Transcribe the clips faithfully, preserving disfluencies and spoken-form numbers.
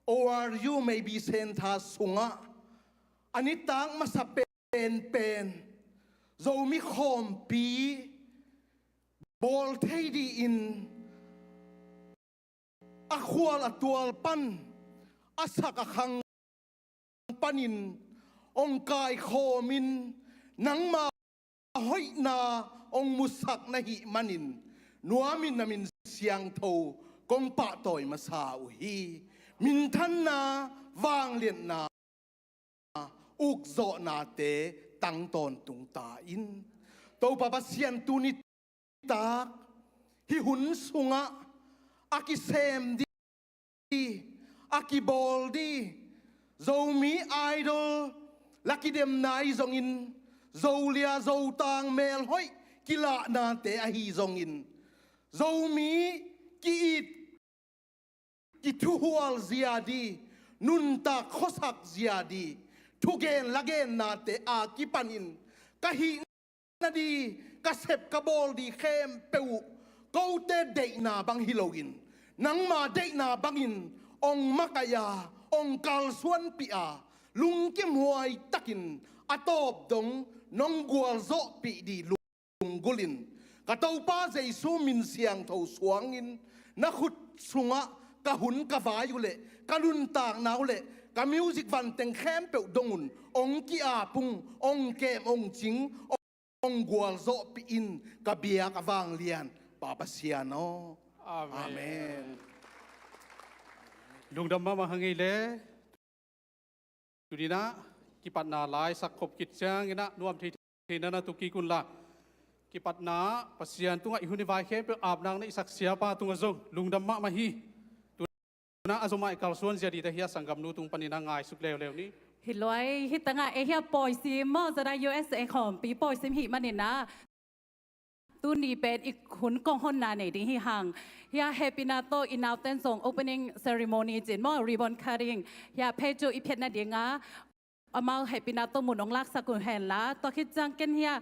O R U Maybe Center sungah a nitak masa penpen Zomi khawmpi bawl thei dingin a khual a tual pan, a sak a khang panin hong kaikhawmin nangma hoihna hong musak na hih manin nuamin na min siangtho kong pahtawi masa uh hi. Minthanna, vangliatna, ukzawhnate tang tawntung ta in. Topa Pasian, tuni tak hih hun sungah a kisem ding, a kibawl ding Zomi Idol la kidemna ahi zongin, Zolia Zotang melhoih kilahnate ahi zongin, Zomi ki-it, kithuhual zia ding, nuntak khuasak zia ding thugen lagennate a kipanin ka hih nading, ka sep ka bawl ding khempeuh uh kote deihna bang hi loin, nangma deihna bangin hong makaih a, hong kalsuanpih a, lungkimhuai takin a tawp dong nong gualzawhpih ding lunggulhin, ka Topa Jesu min siangtho suangin na khut sungah ka hun ka vai uh leh ka nuntakna uh leh ka music vanteng khempeuh dong un hong ki-ap ung, hong kem, hong cing, hong gualzawhpih in, ka biak a vanglian Pa Pasian aw. Amen. Amen. Lungdam mahmah hang ei le. Tuni-in ah kipatna lai sak khop khit ciangin ah nuam thei thei na na tu kik un la, kipatna Pasian tungah i hun i vai khempeuh ap nang na i sak siapa tungah zong lungdam mahmah hi. Tu-in ah a zomah i kalsuan zia dingte hi a, sanggamnu tung panin ah ngaisuk leuleu ni. Hi luai, hi tangah ei hi a pawisim maw, Zada U S A khawmpi pawisim hih manin ah tuni pen i hun kong honna nei ding hi hang. Hi a hehpihna tawh i nauten zong opening ceremony cin maw, ribbon cutting, hi a phei cu i phiat nading a, amau hehpihna tawh mun hong laksak uh hen la. Tua khit ciang ken hi a,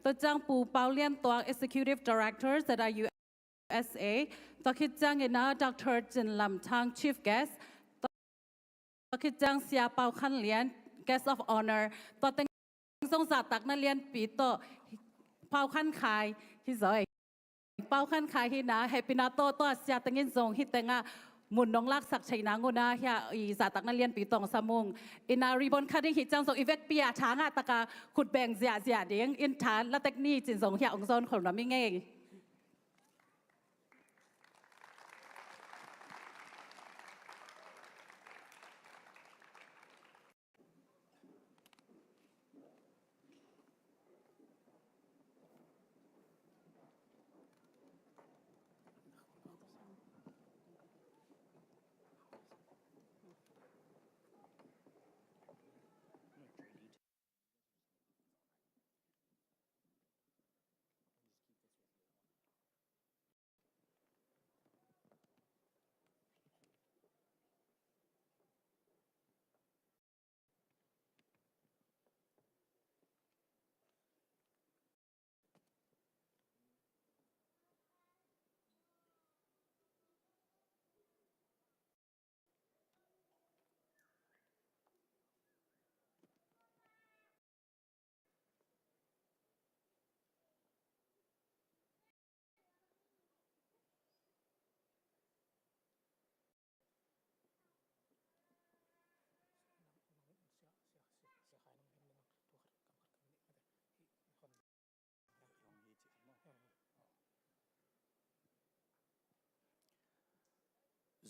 tua ciang Pu Pau Lian Tuang, Executive Director, Zada U S A, tua khit ciangin ah Doctor Cin Lam Thang, Chief Guest, tua khit ciang Sia Pau Khan Lian, Guest of Honor, tua teng zong zahtakna lianpi tawh Pau Khan Khai hi zaw ei. Pau Khan Khai hi na, hehpihna tawh tua sia tengin zong hi tengah mun nong laksak theih nang un ah hi a, i zahtakna lianpi tawh hong sam ung. Ina ribbon cutting hi ciang zong i vekpi a thangah taka khut beng ziahziah ding in tha latek ni cin zong hi a hong zawn khol nuam i ngei.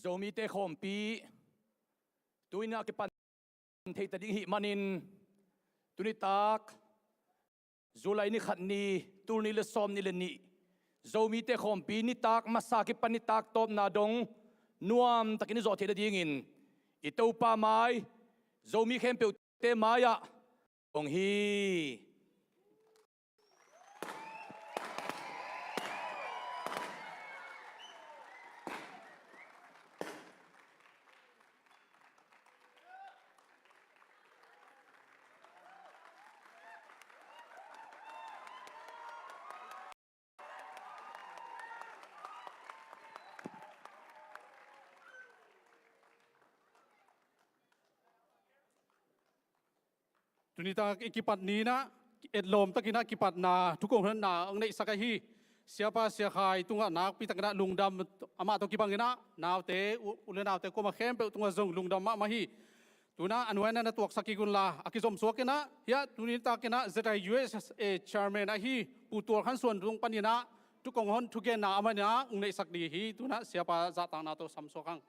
Zomite khawmpi, tu-in a kipan thei ta ding hih manin, tunitak July ni khat ni, tul nih le sawm nih le nih, Zomite khawmpi nitak masa kipan nitak tawpna dong nuamtakin i zawh theih nadingin i Topa mai, Zomi khempeuhte mai-ah kong hi. Tuni tak i kipat ni-in ah, etlawm takin ah kipatna thukong honna hong neihsak ahi Siapa Sia Khai tungah nakpi takin ah lungdam, amah tawh kibangin ah naute, u, u le naute kuamah khempeuh tungah zong lungdam mahmah hi. Tu-in ah a nuai-ah na tuaksak kik unla, a kizom suakin ah, hiah tuni takin ah Z I U S A chairman ahi Pu Tual Khan Suan tung panin ah thukong hon thugenna amah in ah hong neihsak ding hi. Tu-in ah Siapa zahtakna tawh sam suak hang.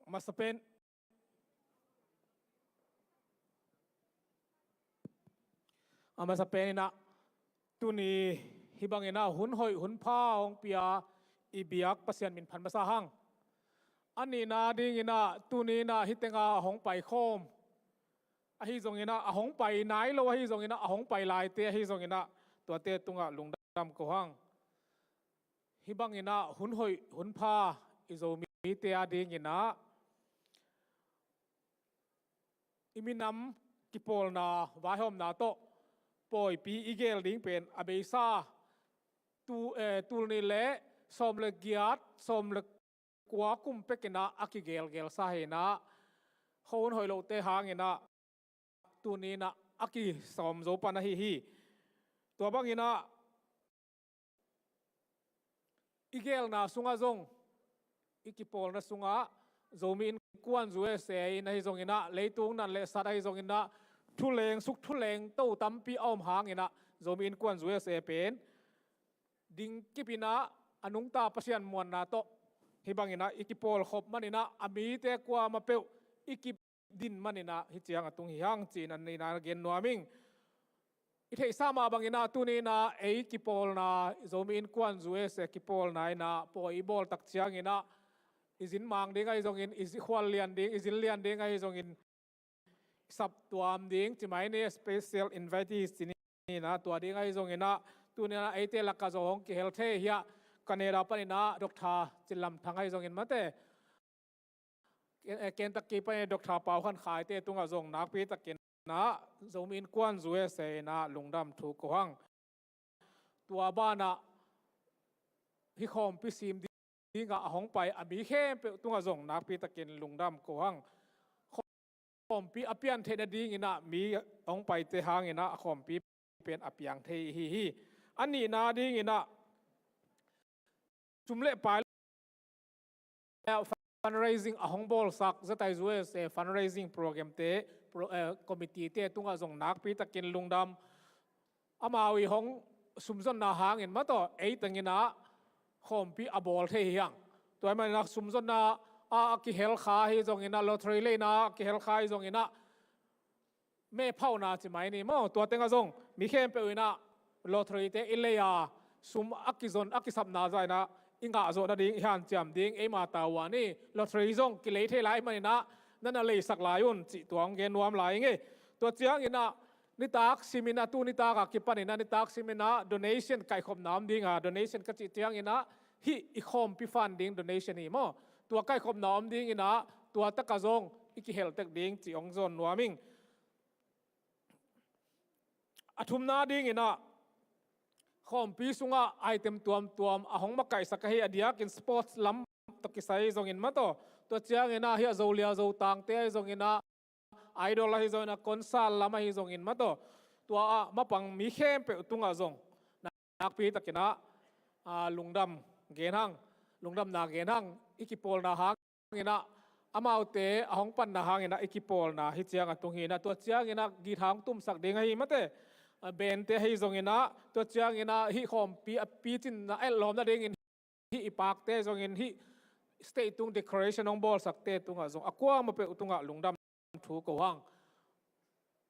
A masa pen, a masa pen in ah, tuni hih bangin ah hun hoih hun pha hong pia i biak Pasian min phat masa hang. A nihna dingin ah tuni in ah hih tengah a hong paikhawm ahi zongin ah, a hong pai nai lo ahi zongin ah, a hong pai laite ahi zongin ah, tuate tungah lungdam ko hang. Hih bangin ah hun hoih hun pha i Zomite a dingin ah i minam kipawlna vaihawmna tawh pawipi i geel ding pen a beisa tu, eh, tul nih le sawm le giat, sawm le kua kum pekin ah a kigeelgeelsa hi-in ah, hun hoih lote hangin ah tuni in ah a kisawm zo pan ahi hi. Tua bangin ah i geelna sungah zong, i kipawlna sungah Zomi Innkuan U S A in ahi zongin ah, leitung nan le sat ahi zongin ah, thuleng suk thuleng to tampi a om hangin ah, Zomi Innkuan U S A pen ding kip in ah, a nungta Pasian muanna tawh hih bangin ah i kipawlkhop manin ah, a mite kuamah peuh i kip din manin ah hih ciang a tung hi hang ci-in a nihna gen nuam ing. I theihsa mah bangin ah tuni in ah ei kipawlna, Zomi Innkuan U S A kipawlna in ah pawi i bawl tak ciangin ah, i zin mang ding ahi zongin, i zi-, khual lian ding, i zin lian ding ahi zongin, i saptuam ding ci mai ni, special invitees ci ni in ah, tua ding ahi zongin ah, tuni in ah eite lakah zong hong kihel thei hiah, Canada panin ah Doctor Cin Lam Thang ahi zongin mate, Ken-, eh, Kentucky panin Doctor Pau Khan Khaite tungah zong nakpi takin ah Zomi Innkuan U S A in ah lungdam thu ko hang. Tua banah hih khawmpi sim dingah a hong pai a mi khempeuh tungah zong nakpi takin lungdam ko hang. Khawmpi a pian theih nadingin ah mi hong paite hangin ah a khawmpi pen a piang thei hi hi. A nihna dingin ah sum le pai fundraising a hong bawlsak, Z I U S A fundraising program te, pro-, eh, committee te tungah zong nakpi takin lungdam. Amau i hong sumzonna hangin mah tawh, ei tengin ah khawmpi a bawl thei hi hang. Tua ahih manin ah sumzonna a, a kihel kha ahi zongin ah, lottery leina a kihel kha ahi zongin ah, mephauhna ci mai ni maw, tua tengah zong mi khempeuh in ah lottery te i lei a, sum a kizon, a kisapna zah in ah i ngah zawh nading, i hanciam ding, eima tavuan hi, lottery zong kilei thei lai manin ah na na leisak lai un cih tua hong gen nuam lai ing ei. Tua ciangin ah nitak simin ah, tu nitak a kipanin ah nitak simin ah donation kaihkhopna om ding a, donation ka cih ciangin ah hih i khawmpi fund ding donation hi maw, tua kaihkhopna om dingin ah tua takah zong i kihel tek ding cih hong zawn nuam ing. A thumna dingin ah khawmpi sungah item tuamtuam a hong makaihsak ahi, a diakin sports lam tawh kisai zongin mah tawh, tua ciangin ah hiah Zolia Zotangte ahi zongin ah, Idol ahi zongin ah, concert lam ahi zongin mah tawh, tua ah mapang mi khempeuh tungah zong nakpi takin ah, ah, lungdam gen hang, lungdamna gen hang, i kipawlna hang in ah, amaute a hong panna hangin ah i kipawlna hih ciang a tung hi in ah, tua ciangin ah guitar hong tumsak ding ahi mate, a band te ahi zongin ah, tua ciangin ah hih khawmpi a picin a etlawm nadingin hih i pakte zongin hih stage tung decoration hong bawlsakte tungah zong a kuamah peuh tungah lungdam thu ko hang.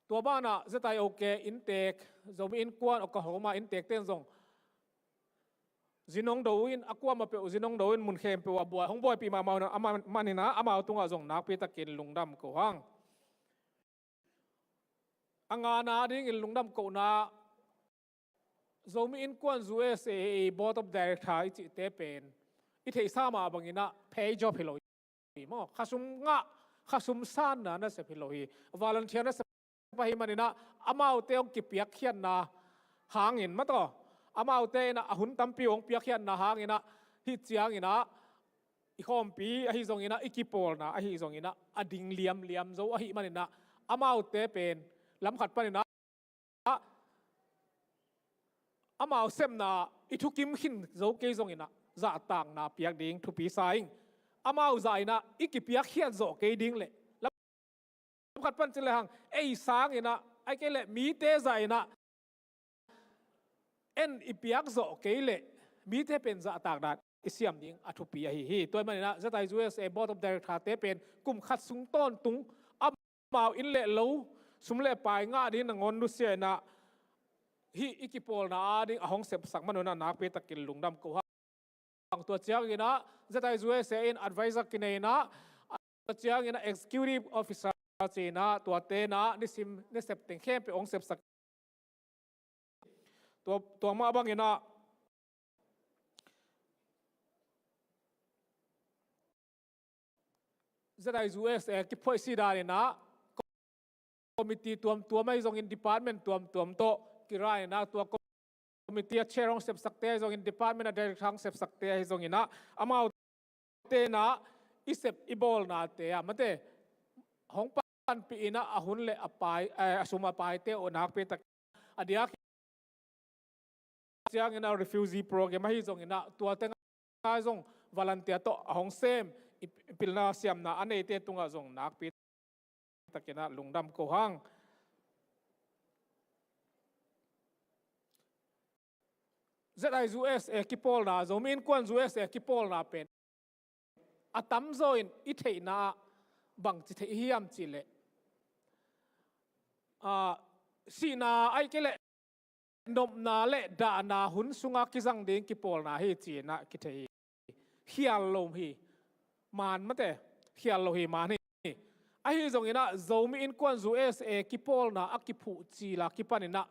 Tua banah Z I O K inntek, Zomi Innkuan Oklahoma inntekte in zong zin hong do in, a kuamah peuh zin hong do in, mun khempeuh ah buai, hong buaipih mahmah uh a, amah manin ah amau tungah zong nakpi takin lungdam ko hang. A ngana dingin lungdam kohna, Zomi Innkuan U S A Board of Director i cihte pen i theihsa mah bangin ah pay job hi lo. hi maw. Khasum ngah, khasum sanna nasep hi lo hi. Volunteer nasep ahi maninah amaute hong kipiakkhiatna hangin mataw, amaute inah a hun tampi hong piakkhiatna hanginah hih cianginah i khawmpi ahi zonginah i kipawlna ahi zonginah a ding liamliam zo ahi maninah amaute pen lamkhat paninah amau sepna i thukim khin zo kei zonginah zahtakna piak ding thupi sa ing. Amau zahinah i kipiakkhiat zawh kei ding leh lamkhat pan ci lehang ei sanginah ai kei leh mite zahinah en i piak zawh kei leh mite pen zahtakna i siam ding a thupi ahi hi. Tua hi maninah Z I U S A Board of Director te pen kum khat sung tawntung amau inn le lo, sum le pai ngah ding nangawn nusia inah hih i kipawlna ading a hong sepsak manunah nakpi takin lungdam ko hang. Tua cianginah Z I U S A in advisor kinei inah, tua cianginah executive officer ci inah tua tenah nisim nasep teng khempeuh hong sepsak. Tua, tua mah banginah Z I U S A kiphoih si daninah committee tuamtuam ahi zongin department tuamtuam tawh kiraninah tua committee a chair hong sepsakte ahi zongin department a director hong sepsakte ahi zonginah amau tenah i sep i bawlnate ah mate hong panpih inah a hun le a pai, eh, a sum a paite uh nakpi tak a diak cianginah refugee program ahi zonginah tua tengai zong volunteer tawh a hong sem i pilna siamna a neite tungah zong nakpi takinah lungdam ko hang. Z I U S A kipawlna, Zomi Innkuan U S A kipawlna pen a tamzaw in i theihna ah bangci theih hiam cihleh, ah, sihna ai kei leh nopna le dahna hun sungah kizang ding kipawlna hi ci inah kithei hi. Khial lo hi man mate, khial lo hi man hi. Ahi zonginah Zomi Innkuan U S A kipawlna a kiphuh cila kipaninah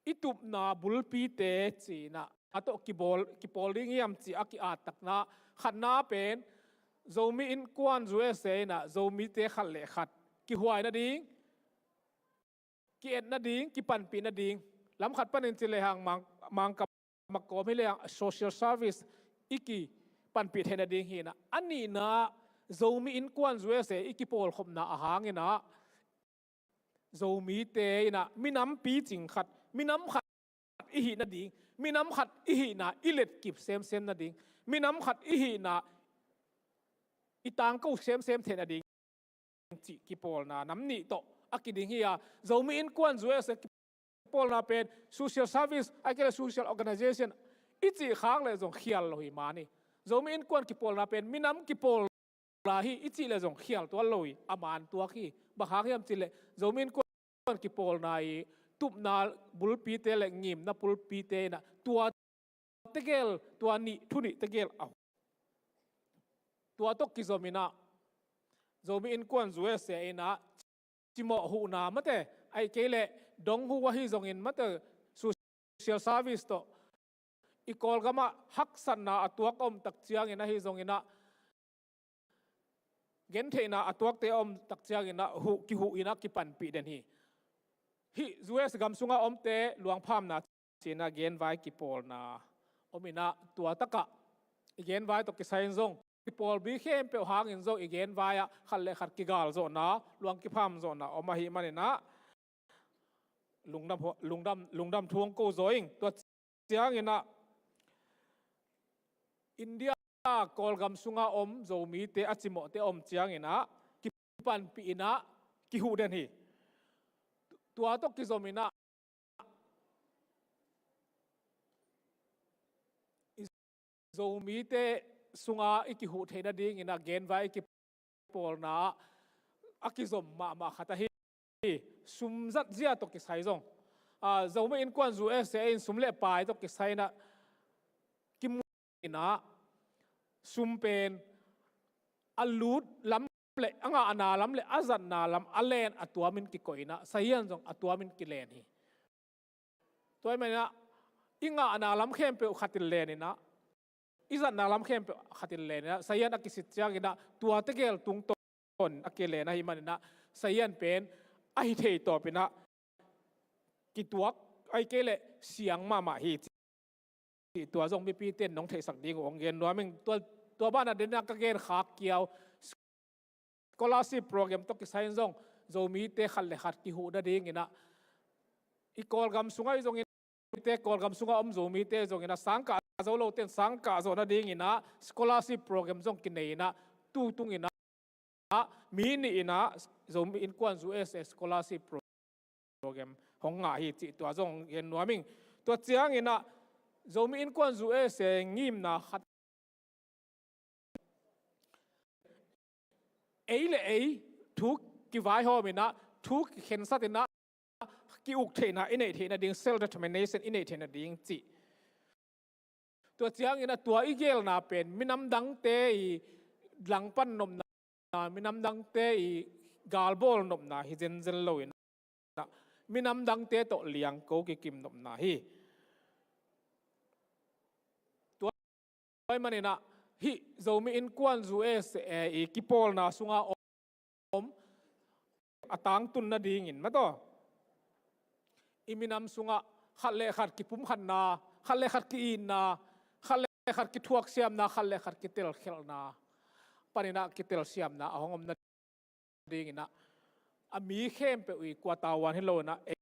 i tupna bulpite ci inah a tawh kibawl, kipawl ding hiam ci a ki-attakna khatna pen Zomi Innkuan U S A inah Zomite khat le khat kihuai nading, ki-et nading, kipanpih nading, lamkhat panin ci lehang Mang, Mangkam a kawm hi lehang social service i kipanpih theih nading hi inah, a nihna Zomi Innkuan U S A i kipawlkhopna a hanginah Zomite inah minam picing khat, minam khat i hih nading, minam khat i hihna i letkip semsem nading, minam khat i hihna i tangko semsem theih nading cih kipawlna nam nih tawh a kiding hi a, Zomi Innkuan U S A kipawlna pen social service ai kei leh social organization i cih khak leh zong khial lo hi man hi. Zomi Innkuan kipawlna pen minam kipawlna hi i cih leh zong khial tuan lo hi, a man tuak hi. Bang hang hiam cihleh Zomi Innkuan kipawlna i tupna bulpite le ngimna bulpite inah tua tegel, tua nih, thu nih tegel a, tua tawh kizom inah Zomi Innkuan U S A inah cimawh huhna mate, ai kei leh dong huh ahi zongin mate, social service tawh i Kawlgamah haksatna a tuak a om tak ciangin ahi zonginah gentheihna a tuakte a om tak cianginah huh, kihuh inah kipanpih den hi. Hih U S gam sungah omte luangphamna cinah genvai kipawlna om inah tua takah i genvai tawh kisai in zong kipawlbi khempeuh hangin zong i genvai ah khat le khat kigal zawhna, luang kipham zawhna om ahi maninah lungdam, lungdam, lungdam thu hong ko zaw ing. Tua cianginah India Kawlgam sunga om Zomite a cimawhte a om cianginah kipanpih inah kihuh den hi. Tua tawh kizom inah i Zomite sunga i kihuh theih nadingin a genvai i kipawlna ah a kizom mahmah khat ahi sum zat zia tawh kisai zong, a, Zomi Innkuan U S A in sum le pai tawh kisai inah kimu inah sum pen a lut lam le a ngahna lam le a zatna lam a len a tuamin kikoih inah sahian zong a tuamin kilen hi. Tua hi maninah i ngahna lam khempeuh khatin len inah i zatna lam khempeuh khat in len inah, sazian a kisit ciang inah tua tegel tungtawn a kilen ahih man inah, sazian pen ahi thei tawp inah kituak, ahih kei leh siang mahmah hi cih, tua zong mipite in nong theihsak ding uh hong gen nuam ing. Tua, tua banah den inah ka gen khak kiau, scholarship program tawh kisai in zong Zomite khat le khat kihuh nading inah, i Kawlgam sungah i zong in, te Kawlgam sungah om Zomite zong inah, sangkah zo lote in sangkah zawh nading inah scholarship program zong kinei inah, tutung inah mi nih inah Zomi Innkuan U S A scholarship program hong ngah hi cih tua zong gen nuam ing. Tua ciang inah Zomi Innkuan U S A ngimna khat, ei le ei thu kivaihawm inah, thu kikhensat inah, ki-uk theihna i neih theih nading, self determination i neih theih nading cih. Tua ciang inah tua i gelna pen minam dangte i langpan nopna, minam dangte i galbawl nopna hi zenzen lo inah, minam dangte tawh liangko kikim nopna hi. Tua ahih man inah hih Zomi Innkuan U S A i kipawlna sungah om a tangtun nadingin mataw, i minam sungah khat le khat kipumkhatna, khat le khat ki-itna, khat le khat kithuaksiamna, khat le khat kitelkhelhna pan inah kitelsiamna a hong om nading inah, a mi khempeuh i kua tavuan hi lo inah, ei,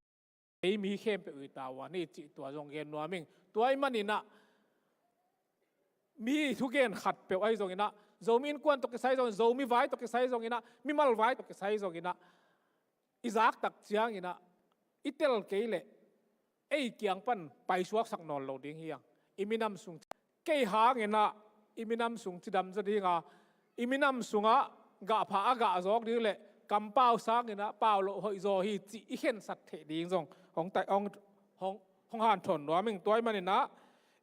ei mi khempeuh i tavuan hi cih tua zong gen nuam ing. Tua ahih man inah mi thugen khatpeuh ahi zong inah, Zomi Innkuan tawh kisai zong, Zomi vai tawh kisai zong inah, mimal vai tawh kisai zong inah, i zak tak ciang inah i tel kei leh ei kiang pan paisuaksak nawn lo ding hi hang. I minam sung, kei hang inah i minam sung cidam zaw ding a, i minam sungah gahpha a gah zawk ding leh kampau sang inah pau loh hoih zaw hi cih i khensat theih ding zong hong tai, hong, hong, hong hanthawn nuam ing. Tua ahih man inah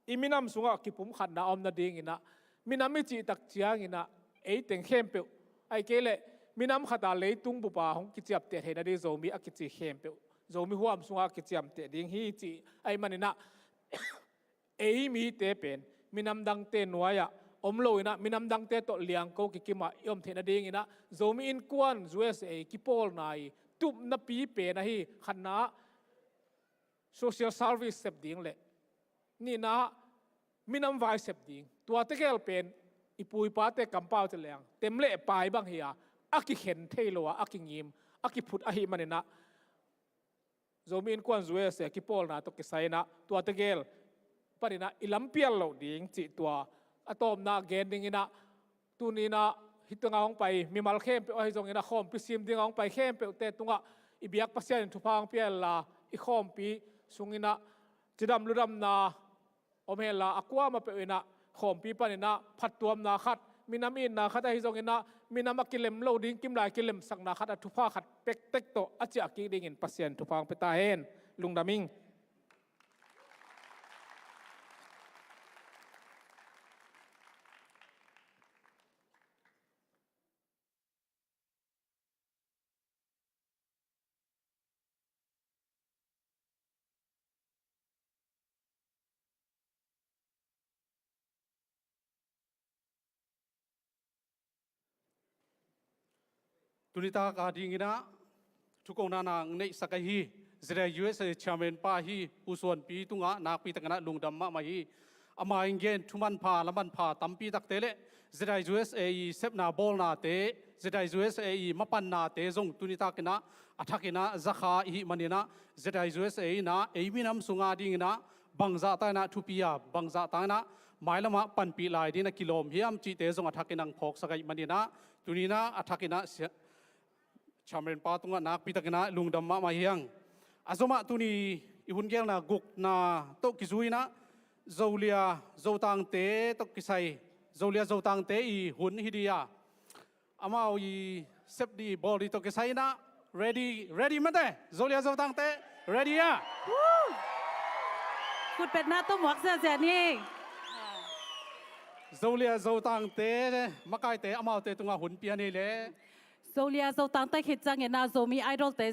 i minam sungah kipumkhatna a om nading inah, minam i cih tak ciang inah ei teng khempeuh, ahih kei leh minam khat a leitung bup a hong kiciapteh theih nading Zomi a kici khempeuh, Zomi huam sungah a kiciamteh ding hi cih ahih man inah, ei mite pen minam dangte nuai-ah om lo inah, minam dangte tawh liangko kikim a i om theih nading inah, Zomi Innkuan U S A kipawlna i tupnapi pen ahi, khatna ah social service sep ding leh, nihna ah minam vai sep ding. Tua tegel pen i pu i pate kampau ci leng tem le pai bang hi a, a kikhen thei lo a, a kingim, a kiphut ahih man inah, Zomi Innkuan U S A kipawlna tawh kisai inah tua tegel pan inah i lampial loh ding cih tua a tawpna gen ding inah, tuni inah hih tungah hong pai mimal khempeuh ahi zong inah, khawmpi sim dingah hong pai khempeuhte tungah i biak Pasian in thupha hong pia hen la, i khawmpi sung inah cidam ludamna om hen la, a kuamah peuh inah khawmpi pan inah phattuamna khat, minam itna khat ahi zong inah, minam a kilem lo ding kimlai kilemsakna khat a thupha khat pektek tawh a ciah kik dingin Pasian thupha hong pia ta hen. Lungdam ing. Tuni tak a ding inah thukhun na nang neihsak ahi Zedai U S A Chairman pa hi, Pu Suanpi tungah nakpi tak inah lungdam mahmah hi. Ama in gen thu manpha, la manpha tampi takte le Zedai U S A i sepna bawlnate, Zedai U S A i mapannate zong tuni tak inah a thak inah zakha i hih man inah, Zedai U S A inah ei minam sung a ding inah bangzah tak inah thupi a, bangzah tak inah mailam ah panpih lai ding inah kilawm hiam cihte zong a thak inah hong phawksak ahih man inah, tuni inah a thak inah sia-, Chairman pa tungah nakpi tak inah lungdam mahmah hi hang. A zomah tuni i hun gelna gukna tawh kizui inah Zolia Zotangte tawh kisai, Zolia Zotangte i hun hi ding a, amau i sep ding bawl ding tawh kisai inah, ready, ready mate? Zolia Zotangte ready a? Khutbetna tawh muak ziahziah ni. Zolia Zotangte makaite amaute tungah hun pia ni le. Zolia Zotangte khit ciang inah Zomi Idol-te